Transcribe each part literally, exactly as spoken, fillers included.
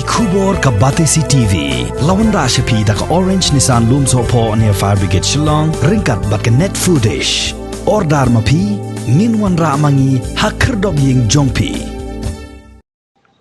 Khubor ka Batesi T V. La wanrah sha phi da ka Orange Nissan Lumsohphoh near Fire Brigade Shillong, ryngkat bad ka Net Foodish. Order ma phi, ngin wanrah ma ngi ha khyrdop ïing jong phi.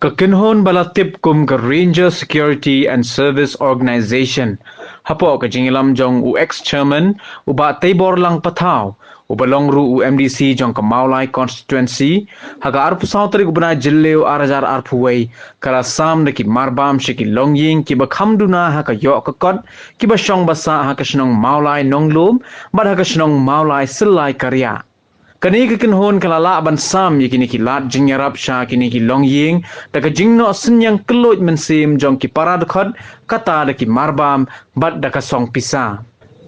Ka kynhun ba la tip kum ka Ranger Security and Service Organization, hapoh ka jingïalam jong u ex-chairman, u Bah Teibor Lang Pathaw, uba long ruh u M D C jong ka Mawlai Constituency, ha ka arphew saw tarik u bnai Jylliew ar hajar arphew wei, ka la sam da ki marbam sha ki longïing kiba kham duna ha ka ïoh ka kot, kiba shong ba sah ha ka shnong Mawlai Nonglum, bad ha ka shnong Mawlai Syllai Kariah. Kane ka kynhun ka la lah ban sam ïa kine ki lad jingïarap sha kine ki longïing, da ka jingnoh synñiang kylluid mynsiem jong ki para dkhot, kata da ki marbam, bad da ka song pisa.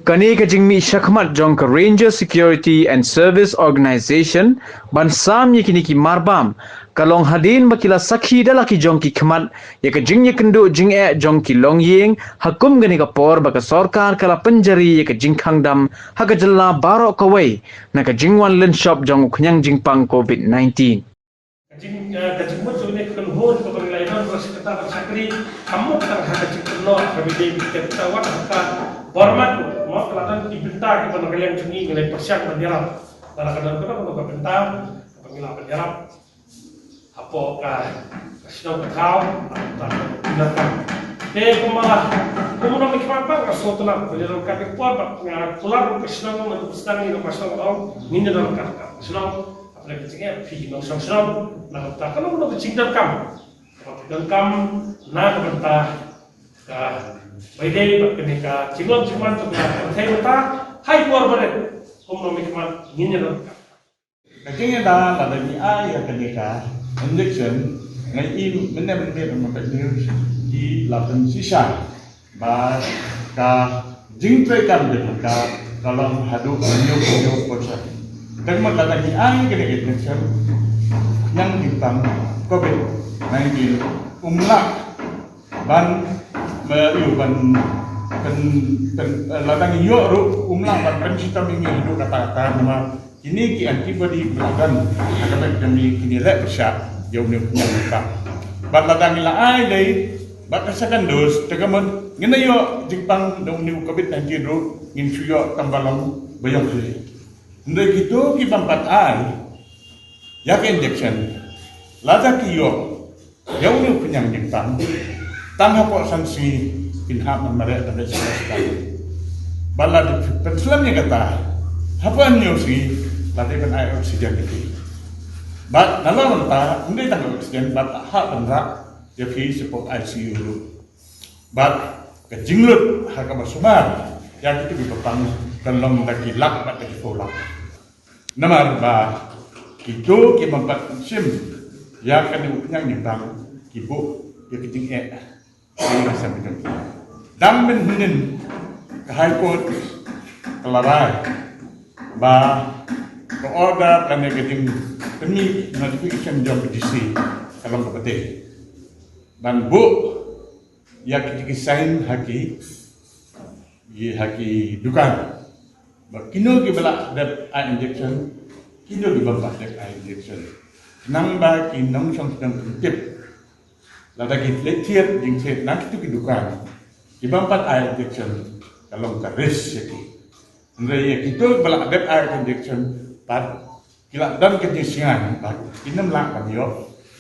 Kane ka jingmih shakhmat jong ka Ranger Security and Service Organization, ban sam ïa kine ki marbam, ka long hadien ba ki la sakhi da la ki jong ki khmat, ïa ka jingïakynduh jingeh jong ki longïing, ha kum kane ka por ba ka sorkar ka la pynjari ïa ka jingkhang dam, ha ka jylla baroh kawei, na ka jingwan lynshop jong u khñiang jingpang COVID nineteen. Ka jing, eh, ka jingmut jong une ka kynhun kaba ngi la ïadon bad ka sekretar bad shakri, kam mut tang ha ka jingkynnoh ha ka bidei bidei, ka wat ha ka bor mat, mo, ka la don ki bynta kiba na ka liang jong ngi ngi la pyrshang ban ïarap. Lada ka don kano kano ka bynta kaba ngi lah ban ïarap hapoh ka, ka shnong ka thaw, hapoh ka, ka, ka, te kumba, kumba ngi khmat ba ka sngewtynnat, ba ïa ka, ka por ba nga kular ka shnong, nga tu sdang ïa ka shnong, ong, ngin ïa ka, ka shnong, hapdeng ka jingeh phi nongshong shnong, na ka bynta kano kano ka jingdonkam, kaba phi donkam na ka bynta ka, ba ïadei bad kane ka jinglong jingman jong ka pyrthei mynta, ha i por barit, kumno mynta ngin ïa donkam. Ka jingïada lada ngi ai ïa kane ka injection, nga i mynne mynne mynta news ki la pynshisha ba ka jingtrei kam jong ka ka long haduh hynñiew hynñiew percent. Tang ma lada ngi ai kane ka injection, khñiang jingpang COVID nineteen um lah ban, ba, ïoh ban, ban, ban, eh, lada ngi ïoh ruh um lah ban pynshitom ïa ngi haduh katta katta namar kine ki antibody ba la don ha ka bek jong ngi kine leh pyrshah ïa une u khñiang jingpang. Bad lada ngi la ai dei bad ka second dose, te ka mut ngin ïoh jingpang da une u COVID nineteen ruh ngin shu ïoh tang ba long ba ïong shisha. Hynrei kito ki bym pat ai ïa ka injection, lada ki ïoh ïa une u khñiang jingpang, tang hapoh san sngi kin hap ban mareh ban leit sha hospital. Bad lada phi pynslem ïa kata, hapoh hynñiew sngi la dei ban ai oxygen ïa phi. Bad nalor mynta ym dei tang oxygen, bad hap ban rah ïa phi shapoh I C U ruh. Bad ka jinglut ha kaba sumar ïa kito kiba pang kan long da ki lak bad da ki phew lak. Namar ba kito ki bym pat shim ïa kane u khñiang jingpang ki buh ïa ka jingeh. Ka ïing ka sem ka jong ki. Dang mynhynnin ka High Court ka la rai ba ka order lane ka jingpynmih notification jong ka D C ka long kaba dei ban buh ïa ki, ki sign ha ki, ki, ha ki dukan. Ba kino kiba lah dep ai injection, kino kiba bym pat dep ai injection. Nangba ki nongshong shnong kin tip. Lada ki leit thied jingthied na kito ki dukan, ki bym pat ai injection, ka long ka risk ïa ki. Hynrei ïa kito kiba lah dep ai injection pat, ki la don ka jingsngew ba kin ym lah ban ïoh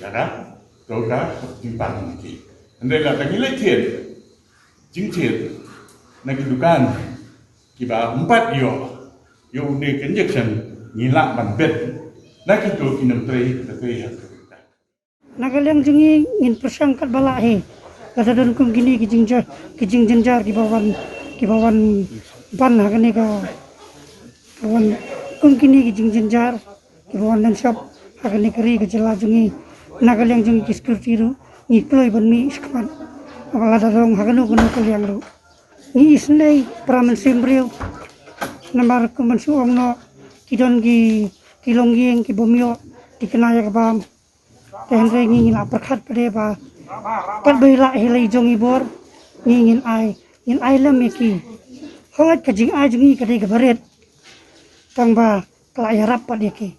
ïa kato ka jingpang jong ki. Hynrei lada ngi leit thied jingthied na ki dukan kiba ym pat ïoh ïa une ka injection, ngi lah ban bet na kito kin ym trei, kin trei ha. Na ka liang jong ngi ngin pyrshang katba lah hi. Lada don kum kine ki jingjia, ki jingjynjar kiba wan, kiba wan ban ha kane ka, ka wan kum kine ki jingjynjar kiba wan lynshop ha kane ka ri ka jylla jong ngi. Na ka liang jong ngi ki security ruh ngi kloi ban mih shakhmat. Lada dang ha kano kano ka liang ruh ngi isynei para mynsiem briew. Namar kum ban shu ong noh ki don ki, ki longïing ki bym ïoh, ki kynnoh ïa ka bam. Te hynrei ngi ngi la pyrkhat pat de ba pat ba i la hi la i jong i bor, ngi ngin ai, ngin ai lem ïa ki. Hooid ka jingai jong ngi ka dei kaba rit, tang ba ka la ïarap pat ïa ki.